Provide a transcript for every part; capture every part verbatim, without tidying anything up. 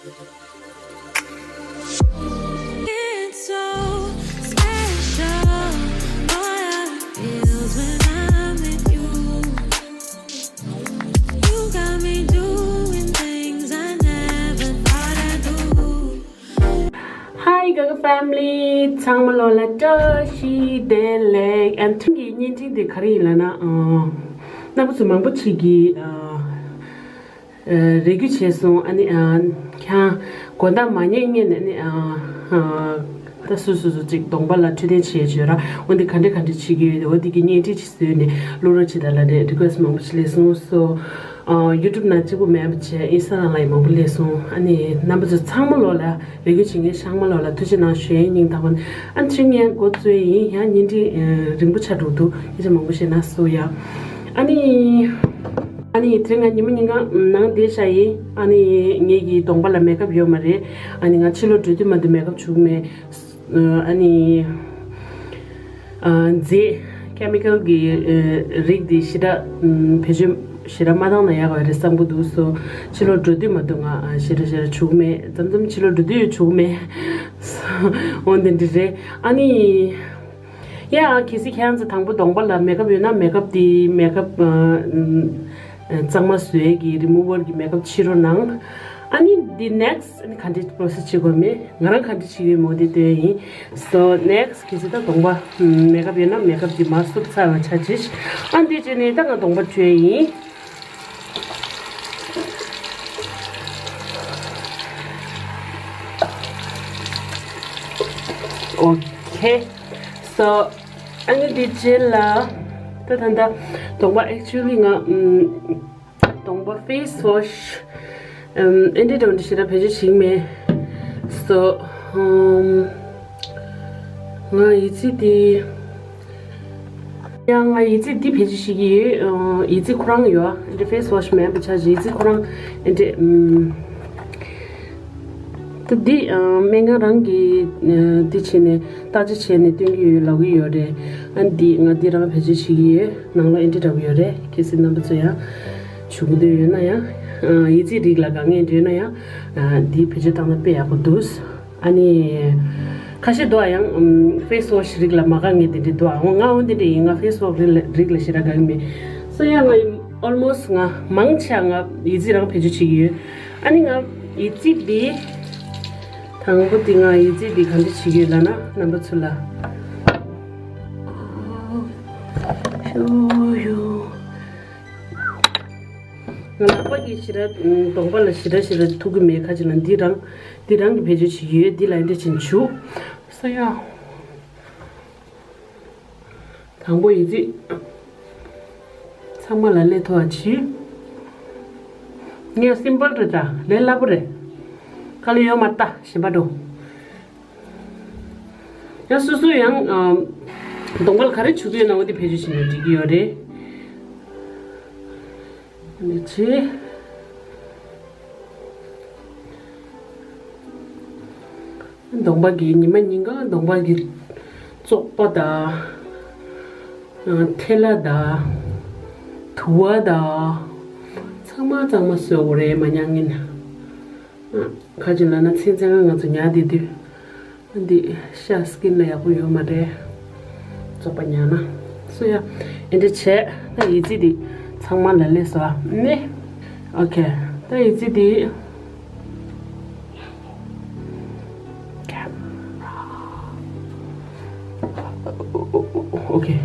It's so special, boy, how it feels when I'm with you. You got me doing things I never thought I'd do. Hi Gaga family, ཚང་མ་ལོ་ལ་བཀྲ་ཤིས་བདེ་ལེགས། ཨན་ཐུང་གི་བརྙན་འཕྲིན་དེ་ག་རེ་ཡིན་ལབ་ན། ཨ། རྣམ་པ་ཚོ་མང་པོ་ཅིག་གིས་ཨ། ཨ། རེ་སྐུལ་བྱས་སོང་། ཨ་ནི། ཨ། ཁྱང་དགོང་དག་མ་ཉལ་སྔོན་ནས་ནི། ཨ། ཨ། ད་སུ་སུ་སུ་ཅིག་གདོང་པ་ལ་འཕྲོད་བསྟེན་བྱེད་བྱོས་ར། འོ་འདི་ག་འདྲ་ག་འདྲ་བྱེད་ཀྱི་ཡོད། འོ་འདི་གི་བརྙན་འཕྲིན་ཅིག་བཟོས་ནས་བླུག་རོགས་བྱེད་དང་ལབ་རེད། རི་ཀུ་ཨེ་སི་མང་པོ་ཞིག་སླེབས་སོང་། སོ། ཨ། ཡུ་ཊུབ་ནང་གཅིག་པུ་མེད་པ་བྱས་ཨིན་སི་ཊ་ནང་ལ་ཡང་མང་པོ་སླེབས་སོང་། ཨ་ནི་རྣམ་པ་ཚོ་ཚང་མ་ལོ་ལ་རེ་སྐུལ་བྱེད་མཁན་ཚང་མ་ལོ་ལ་ཐུགས་རྗེ་གནང་ཞུ་ཡས་སྙིང་ཐག་པ་ནས། ཨ་ནི་ཆུ་ངན་འགོ་བཙུགས་ཡིན། ཡང་བརྙན་འཕྲིན་རིང་པོ་ཆགས་འགྲོ་འདུག་སྐད་ཆ་མང་པོ་བཤད་ན་སོ་ཡ། ཨ་ནི། ཨ་ནི་དེ་རིང་ང་ཉི་མ་ཉིན་གང་ནང་བསྡད་བཞག་ཡིན། ཨ་ནི་ངེད་ཀྱི་གདོང་པ་ལ་མེ་ཀབ་ཡོད་མ་རེད། ཨ་ནི་ང་ཕྱི་ལོགས་འགྲོ་དུས་མ་གཏོགས་མེ་ཀབ་བྱུག་མེད། ཨ་ནི། ཨ། རྫས་ཀེ་མི་ཀལ་གྱི་ཨ། རིགས་འདི་ཞེ་དྲག་ཨ། བེད་སྤྱོད་ཞེ་དྲག་མ་བཏང་ན་ཡག་ག་རེད་བསམ་གྱི་འདུག་སོ། ཕྱི་ལོགས་འགྲོ་དུས་མ་གཏོགས་ང་ཨ། ཞེ་དྲག་ཞེ་དྲག་བྱུག་མེད། མཚམས་མཚམས་ཕྱི་ལོགས་འགྲོ་དུས་བྱུག་མེད། འོ་འདི་འདྲ་རེད། ཨ་ནི། ཡ། གལ་སྲིད་ཁྱེད་རང་ཚོ་དང་པོ་གདོང་པ་ལ་མེ་ཀབ་ཡོད་ན་མེ་ཀབ་དེ་མེ་ཀབ་ཨ། ཨ། གཙང་མ་བཟོ་ཡས་ཀྱི་རི་མུ་ཝར་གྱི་མེ་ཀབ་ཕྱིས་རོགས་གནང་། ཨ་ནི་འདི་ནེག་སི་ཊི་ཨ་ནི་ག་འདྲ་པོ་རོ་སེ་སི་བྱེད་དགོས་མེད། ང་རང་ག་འདྲ་བྱེད་ཀྱི་ཡོད་མོད་དེ་སྟོན་ཡིན། སོ་ནེག་སི་ཊི་གལ་སྲིད་ད་གདོང་པ་མེ་ཀབ་ཡོད་ན་མེ་ཀབ་དེ་མར་བསུབ་ཚར་བ་ཆ་ཅིག་ཨ་འདི་བྱས་ནས་ད་ང་གདོང་པ་བཀྲུ་ཡས་ཡིན། ཨོ་ཁེ། སོ། ཨ་ནི་དེ་རྗེས་ལ་ད་ད་ད་གདོང་པ་ཨེག་ཅུ་ལི་ང་ཨམ། གདོང་པ་ཕེ་སི་ཝ་ཤི་ཨམ། ཨེ་འདྲ་འདྲ་བོ་འདི་ཞེ་དྲག་བེད་སྤྱོད་བྱེད་ཀྱི་མེད། སོ། ཨམ། ང་ཡི་ཙི་དེ། ཡང་ང་ཡི་ཙི་འདི་བེད་སྤྱོད་བྱེད་ཀྱི་ཡོད། ཨ། ཡི་ཙི་ཁོ་རང་ཡོད། ཨ་འདྲ་ཕེ་སི་ཝ་ཤི་མེད་པ་ཆ་ཅིག་ཡི་ཙི་ཁོ་རང་ཨ་འདྲ། ཨམ། ད་འདི་ཨ། སྨན་ཁང་རང་གིས་ཨ། འདི་བྱས་ནས་བརྟག་དཔྱད་བྱས་ནས་སྟོན་གྱི་ཡོད་ལབ་ཀྱི་ཡོད་རེད། ཨ་འདི་ང་འདི་རང་བེད་སྤྱོད་བྱེད་ཀྱི་ཡོད། ནང་ལོགས་ཨེ་འདྲ་འདྲ་པོ་ཡོད་རེད། གལ་སྲིད་རྣམ་པ་ཚོ་ཡང་བྱུག་འདོད་ཡོད་ན་ཡང་། ཨ། ཡི་ཙི་རིགས་ལ་དགའ་ངེས་འདྲ་ཡོད་ན་ཡང་། ཨ། འདི་བེད་སྤྱོད་བཏང་ན་དཔེ་ཡག་པོ་འདུག་ཨ་ནི། ཁ་ཤས་འདུག་ཨ་ཡང་། ཨམ། ཕེ་སི་ཝ་ཤི་རིགས་ལ་མ་དགའ་ངེས་དེ་འདྲ་འདུག་ཨ། འོ་ང་འོ་འདི་འདྲ་ཡིན། ང་ཕེ་སི་ཝ་ཤི་རིགས་ལ་རིགས་ལ་ཞེ་དྲག་དགའ་གི་མེད། སོ་ཡང་ང་ཨོལ་མོ་སི་ང་མང་ཆེ་ང་ཡི་ཙི་རང་བེད་སྤྱོད་བྱེད་ཀྱི་ཡོད། ཨ་ནི་ང་ཡི་ཙི་འདི། དང་པོ་འདི་ང་ཡི་ཙི་འདི་ག་འདྲ་བྱེད་ཀྱི་ཡོད་ལབ་ན་རྣམ་པ་ཚོ་ལ། ཤོ་ཡོ། ང་ལག་པ་གིས་ཞེ་དྲག་གདོང་པ་ལ་ཞེ་དྲག་ཞེ་དྲག་ཐུག་གི་མེད། ཁ་ཅིག་ལ་འདི་རང་འདི་རང་གི་བེད་སྤྱོད་བྱེད་ཀྱི་ཡོད། འདི་ལ་འདི་བྱིན་བྱུག་སོ་ཡ། དང་པོ་ཡི་ཙི། ཚང་མ་ལ་ལས་མཐོ་བ་བྱིན། ངས་སིམ་པལ་རེད་ད། ལས་སླ་པོ་རེད། དཀའ་ལས་ཡོད་མ་རེད་ད། གཞན་པ་འགྲོ། ཡང་སོ་སོ་ཡང་ཨམ། གདོང་པ་ལ་ག་རེ་བྱུག་གི་ཡོད་ན་འོ་དེ་བེད་སྤྱོད་བྱས་ན་འགྲིག་གི་ཡོད་རེད། ཨ་ནི་ཆེ། གདོང་པ་གི་ཉི་མ་ཉིན་གང་གདོང་པ་གི་བཙོག་པ་དང་། ཨ། ཐལ་བ་དང་། དུ་བ་དང་། ཚང་མ་གཙང་མ་བཟོ་དགོས་རེད་མ་ཉལ་སྔོན། ཨ། ཁ་ཅིག་ལབ་ན་ཚེ་ཚེ་གང་ང་ཚོ་ཉལ་བསྡད་དུས། ཨ་འདི་ཤ་སི་ཀིན་ལ་ཡག་པོ་ཡོད་མ་རེད། བཙོག་པ་ཉལ་ན། སོ་ཡ། ཨེ་འདྲ་བྱས། ད་ཡི་ཙི་འདི་ཚང་མ་ལ་ལས་སོ་ནི། ཨོ་ཁེ། ད་ཡི་ཙི་འདི། ཨོ་ཁེ།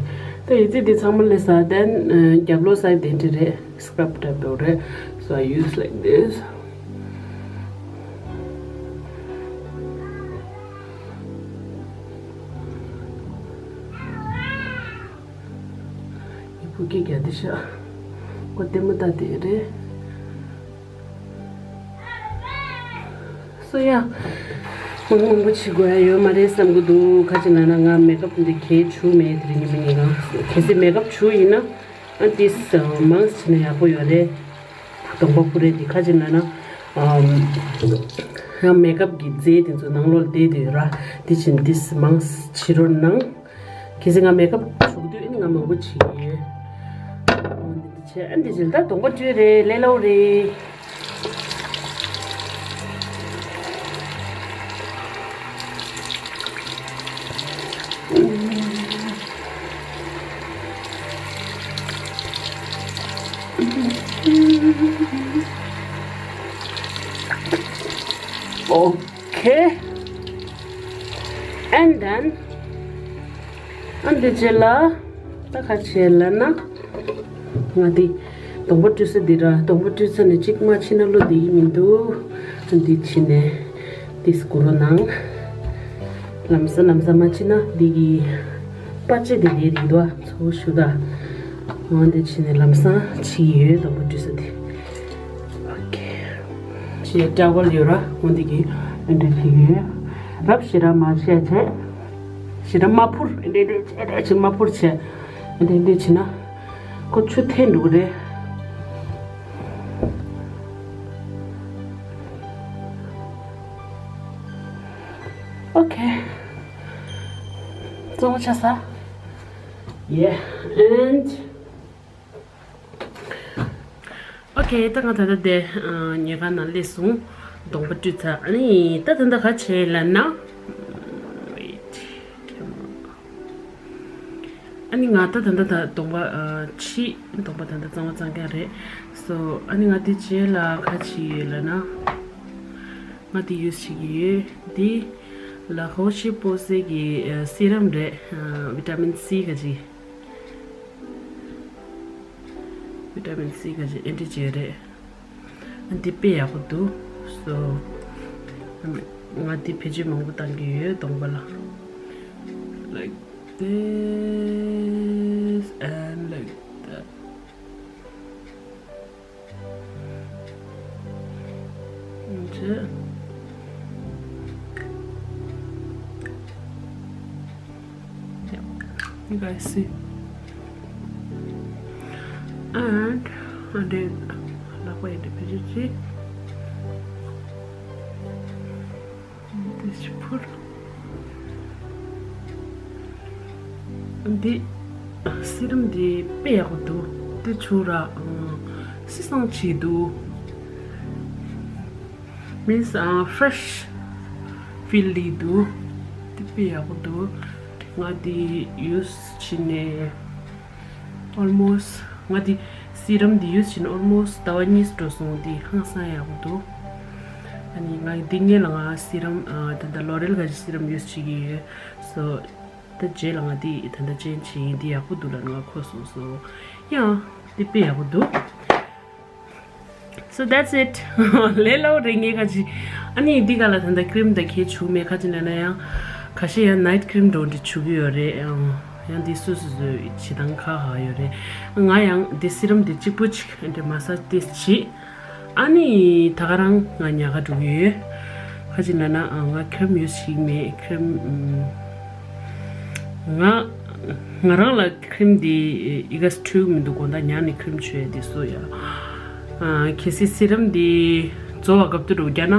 ད་ཡི་ཙི་འདི་ཚང་མ་ལས་སོ། དེན་རྒྱབ་ལོགས་སའི་དེ་འདྲ་རེད། སི་ཀ་རབ་འདྲ་པོ་རེད། So I use like this. ཡི་བུ་སྐད་རྒྱག་དེ་ཤ། ཁོ་ལྟད་མོ་ལྟ་དེ་རེད། སོ་ཡ། མང་མང་པོ་བྱེད་དགོས་ཡ་ཡོད་མ་རེད་བསམ་གི་འདུག་ཁ་ཅིག་ན་ན་ང་མེ་ཀབ་འདི་གས་བྱུག་མེད། དེ་རིང་ཉི་མ་ཉིན་གང་གལ་སྲིད་མེ་ཀབ་བྱུག་ཡིན་ན། ཨ་ཏིས་མང་ཙམ་བྱས་ན་ཡག་པོ་ཡོད་རེད། གདོང་པ་ཕུ་རེད་དེ་ཁ་ཅིག་ན་ན། ཨམ། ཡང་མེ་ཀབ་གི་རྫས་དེ་ཚོ་ནང་ལོགས་བསྡད་དེ་ཡོད་ར། དེ་བཞིན་ཏིས་མང་ཙམ་བྱེད་རོགས་གནང་། གལ་སྲིད་ང་མེ་ཀབ་བྱུག་དུས་ཨ་ནི་ང་མང་པོ་བྱེད་ཀྱི་ཡོད། ཨོ་འདི་འདི་བྱས། ཨ་འདི་བྱས་ད་གདོང་པ་བཀྲུས་རེད། ལས་སླ་པོ་རེད། Okay, and then ཨ་འདི་རྗེས་ལ་ད་ག་རེ་བྱེད་ལབ་ན། ང་འདི་གདོང་པ་བཀྲུ་ས་འདི་ར། གདོང་པ་བཀྲུས་ཚར་ནས་གཅིག་མ་ཕྱིས་ན་བློ་བདེ་གི་མི་འདུག་འདི་ཕྱིས་ནས་འདི་སྐུ་རུ་ནང་ལམ་སང་ལམ་སང་མ་ཕྱིས་ན་འདི་གི་པ་ཅེ་དེ་དེ་རིག་འདུག་ཨ། ཚོ་ཞུ་ད། འོ་འདི་ཕྱིས་ནས་ལམ་སང་ཕྱིས་ཡོད། གདོང་པ་བཀྲུ་ས་འདི། Okay, ཕྱིས་ཊ་ཝལ་ཡོད་ར། འོ་འདི་གི་འདི་ཕྱིས་ཡོད། རབ་ཞེ་དྲག་མ་བྱས་བྱས། ཞེ་དྲག་མ་འཕུར། འདྲེ་འདྲེ་བྱས་འདྲེ་བྱས་མ་འཕུར་བྱས། འདྲེ་འདྲེ་བྱས་ན་ཁོ་ཆུ་འཐེན་འགྲོ་གི་རེད། Okay, གཙང་མ་ཆགས་ས། Yeah, and Okay, ད་ང་ད་ལྟ་དེ་ཉལ་ཁང་ནང་སླེབས་སོང་། གདོང་པ་བཀྲུས་ཚར། ཨ་ནི་ད་ད་ལྟ་ག་བྱེད་ལབ་ན། Wait, camera. ཨ་ནི་ང་ད་ད་ལྟ་ད་གདོང་པ་ཕྱིས། གདོང་པ་ད་ལྟ་གཙང་མ་གཙང་རྐྱང་རེད། So ཨ་ནི་ང་དེ་རྗེས་ལ་ག་བྱེད་ཡོད་ལབ་ན། ང་དེ་ཡུས་བྱེད་ཀྱི་ཡོད། འདི་ལ་ཧོ་ཤི་པོ་སེ་གི་སི་རམ་རེད། ཝི་ཊ་མིན་སི་ག་ཅིག་ཝི་ཊ་མིན་སི་ག་ཅིག་ཨེན་ཊི་ཅིག་རེད། འདི་དཔེ་ཡག་པོ་འདུག So ང་འདི་བེད་སྤྱོད་མང་པོ་བཏང་གི་ཡོད་གདོང་པ་ལ། Like this and like that. Okay. Yeah. You guys see. And, and then, like, wait, the picture, see? This put. འདི་སི་རམ་འདི་དཔེ་ཡག་པོ་འདུག་འདི་བྱུགས་ར། སི་སང་བྱེད་འདུག Means, uh, fresh feel འདུག་འདི་དཔེ་ཡག་པོ་འདུག་ང་འདི་ཡུས་བྱས་ནས་almost, ང་འདི་སི་རམ་འདི་ཡུས་བྱས་ནས་almost ཟླ་བ་གཉིས་འགྲོ་སོང་། འདི་ཧང་སང་ཡག་པོ་འདུག་ཨ་ནི་ང་འདི་སྔོན་ལ་ང་སི་རམ་ད་ལྟ་ལོ་རེལ་ག་ཅིག་སི་རམ་ཡུས་བྱེད་ཀྱི་ཡོད། So ད་རྗེས་ལ་ང་འདི་ད་ལྟ་ཅན་བྱས་ཡིན། འདི་ཡག་པོ་འདུག་ལབ་ང་གོ་སོང་། So yeah, འདི་དཔེ་ཡག་པོ་འདུག So that's it. ལས་སླ་པོ་རེད་ངས་ཁ་ཅིག་ཨ་ནི་འདི་ག་ལ་ད་ལྟ་ཀྲིམ་དང་ཁྱེད་བྱུག་མེད། ཁ་ཅིག་ན་ན་ཡང་ཁ་ཤས་ཡང་ནའིཊ་ཀྲིམ་འདྲ་འདྲ་བྱུག་གི་ཡོད་རེད། ཡང་འདི་སུ་སུ་སུ་བྱེད་སྟངས་ཁ་ཁ་ཡོད་རེད། ང་ཡང་འདི་སི་རམ་འདི་གཅིག་པོ་ཅིག་འདི་མ་སཱཇ་ཏིས་བྱེད། ཨ་ནི་ད་ག་རང་ང་ཉལ་ཁ་འགྲོ་གི་ཡོད། ཁ་ཅིག་ན་ན་ང་ཁྲིམ་ཡོད་ཞིག་མེད། ཁྲིམ་ང་ང་རང་ལ་ཁྲིམ་འདི་ཡི་ག་སྤྲུལ་མི་འདུག་དགོང་དག་ཉལ་ནས་ཁྲིམ་བྱོས་འདི་སུ་ཡ། གལ་སྲིད་སི་རམ་འདི་རྫོ་བ་སྐབས་དུ་འགྲོ་རྒྱ་ན་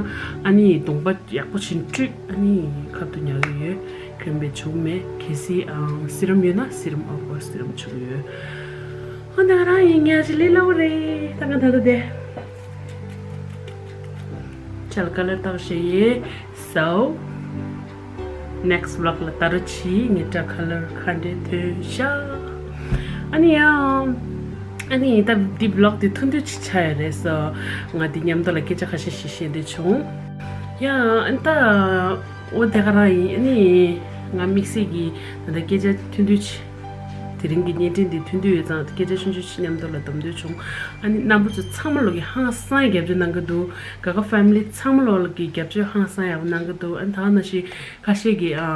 ཨ་ནི་གདོང་པ་ཡག་པོ་བྱིན་སྤྲུལ། ཨ་ནི་ཁབ་ཏུ་ཉལ་གི་ཡོད། ཁྲིམ་པའི་བྱུག་མེད། གལ་སྲིད་སི་རམ་ཡོད་ན་སི་རམ་ཨོ་ཕོ་སི་རམ་བྱུག་ཡོད། ཨ་ད་ག་རང་ཡིན་ཉལ་ཅི་ལས་སླ་པོ་རེད། ད་ང་ད་ད་དེ། ཆལ་ཀ་ལར་བཏགས་བཞག་ཡོད། So next vlog ལ་ད་རུ་ཆི་ངེད་ཀྲ་ཀ་ལར་ཁ་འདྲེ་ཐོན་ཤག་ཨ་ནི་ཡང་ཨ་ནི་ད་འདི་vlog དེ་ཐུང་ཐུང་ཅིག་ཆགས་ཡོད་རེད། So ང་འདི་མཉམ་དུ་ལ་སྐད་ཆ་ཁ་ཤས་ཤིག་བཤད་འདོད་བྱུང་། ཡང་ཨ་ནི་ད་འོ་དེ་ག་རང་ཡིན། ཨ་ནི་ང་དམིགས་བསལ་གྱི་ད་ལྟ་སྐད་ཆ་ཐུང་ཐུང་ཅིག་དེ་རིང་གི་བརྙན་འཕྲིན་འདི་ཐུང་ཐུང་ཡོད་ཙང་སྐད་ཆ་ཆུང་ཆུང་ཞིག་མཉམ་དུ་ལ་གདམ་འདོད་བྱུང་། ཨ་ནི་རྣམ་པ་ཚོ་ཚང་མ་ལོག་གི་ཧང་སང་རྒྱབ་སྐྱོར་གནང་གི་འདུག་ག་ག་ཕེ་མི་ལི་ཚང་མ་ལོག་གི་རྒྱབ་སྐྱོར་ཧང་སང་ཡག་པོ་གནང་གི་འདུག་ཨ་ནི་ད་ནང་བཞིན་ཁ་ཤས་ཀྱིས་ཨ་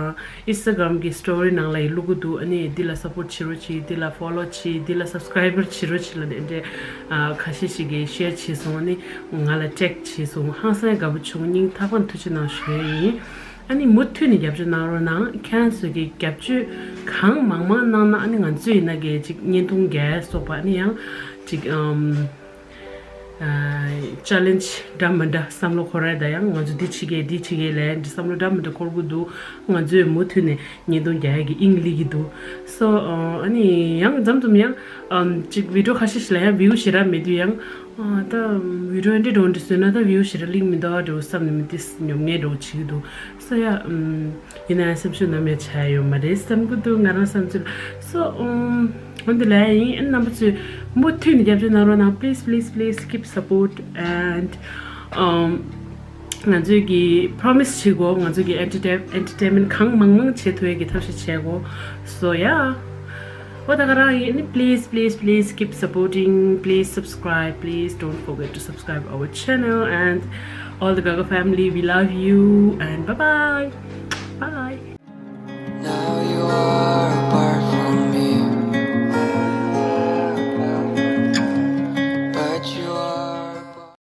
ཨིན་སི་ཊ་གྷ་རམ་གི་སི་ཊོ་རི་ནང་ལ་ཡི་བླུག་གི་འདུག་ཨ་ནི་འདི་ལ་སབ་པོར་བྱེད་རོགས་གྱིས། འདི་ལ་ཕོ་ལོ་བྱེད། འདི་ལ་སབ་སི་ཀ་རའི་བར་བྱེད་རོགས་གྱིས་ལབ་ནས་འདྲེ་ཨ་ཁ་ཤས་ཤིག་གིས་ཤེར་བྱས་སོང་། ཨ་ནི་ང་ལ་ཊེག་བྱས་སོང་། ཧང་སང་དགའ་པོ་བྱུང་། སྙིང་ཐག་པ་ནས་ཐུགས་རྗེ་གནང་ཞུ་ཡས་ཡིན། ཨ་ནི་མུ་མཐུད་ནས་རྒྱབ་སྐྱོར་གནང་རོགས་གནང་། ཁྱེད་རང་ཚོ་གི་རྒྱབ་སྐྱོར་གང་མང་མང་གནང་ན་ཨ་ནི་ང་ཚོ་ཡིན་ན་གི་ཅིག་བརྙན་ཐུང་རྒྱག་ཡ་སོགས་པ་ཨ་ནི་ཡང་ཅིག་ཨམ་ཨ་ཅེ་ལེན་ཇི་འདྲ་མི་འདྲ་བསམ་བློ་འཁོར་ཡ་ད་ཡང་ང་ཚོ་འདི་བྱེད་གི་འདི་བྱེད་གི་ལབ་འདི་བསམ་བློ་འདྲ་མི་འདྲ་འཁོར་གི་འདུག་ང་ཚོས་མུ་མཐུད་ནས་བརྙན་ཐུང་རྒྱག་ཡ་གི་དབྱིངས་སླེབས་ཀྱི་འདུག་སོ་ཨ་ནི་ཡང་མཚམས་མཚམས་ཡང་ཨམ་ཅིག་བི་ཌི་ཡོ་ཁ་ཤས་ཤིག་ལ་ཡང་བིའུ་ཞེ་དྲག་མེད་དུས་ཡང་ཨ་ད་བི་ཌི་ཡོ་འདི་འདྲ་འདྲ་བཟོས་ན་ད་བིའུ་ཞེ་དྲག་སླེབས་མི་འདུག་ཨ་འདྲ་བསམ་ནས་མི་དེ་ཉོབ་ངེས་འདྲ་བྱེད་ཀྱི་འདུག་སོ་ཡ་ཨམ། ཡིན་ན་ཡང་སེམས་ཤུགས་ནམ་ཡང་ཆག་ཡོད་མ་རེད་བསམ་གི་འདུག་ང་རང་བསམ་ཚུལ། So, um, འོན་ཏེ་ལབ་ཡ་ཡིན། ཨ་ནི་རྣམ་པ་ཚོས་མུ་མཐུད་ནས་རྒྱབ་སྐྱོར་གནང་རོགས་གནང་། Please, please, please keep support and, um, ང་ཚོས་ཀྱི་promise བྱེད་དགོས། ང་ཚོས་ཀྱི་entertain- entertainment གང་མང་མང་བྱེད་ཐུབ་ཡས་ཀྱི་ཐབས་ཤེས་བྱེད་དགོས། So yeah. འོ་ད་ག་རང་ཡིན། Please, please, please keep supporting. Please subscribe. Please don't forget to subscribe our channel. And all the Gaga family, we love you. And bye bye. Bye.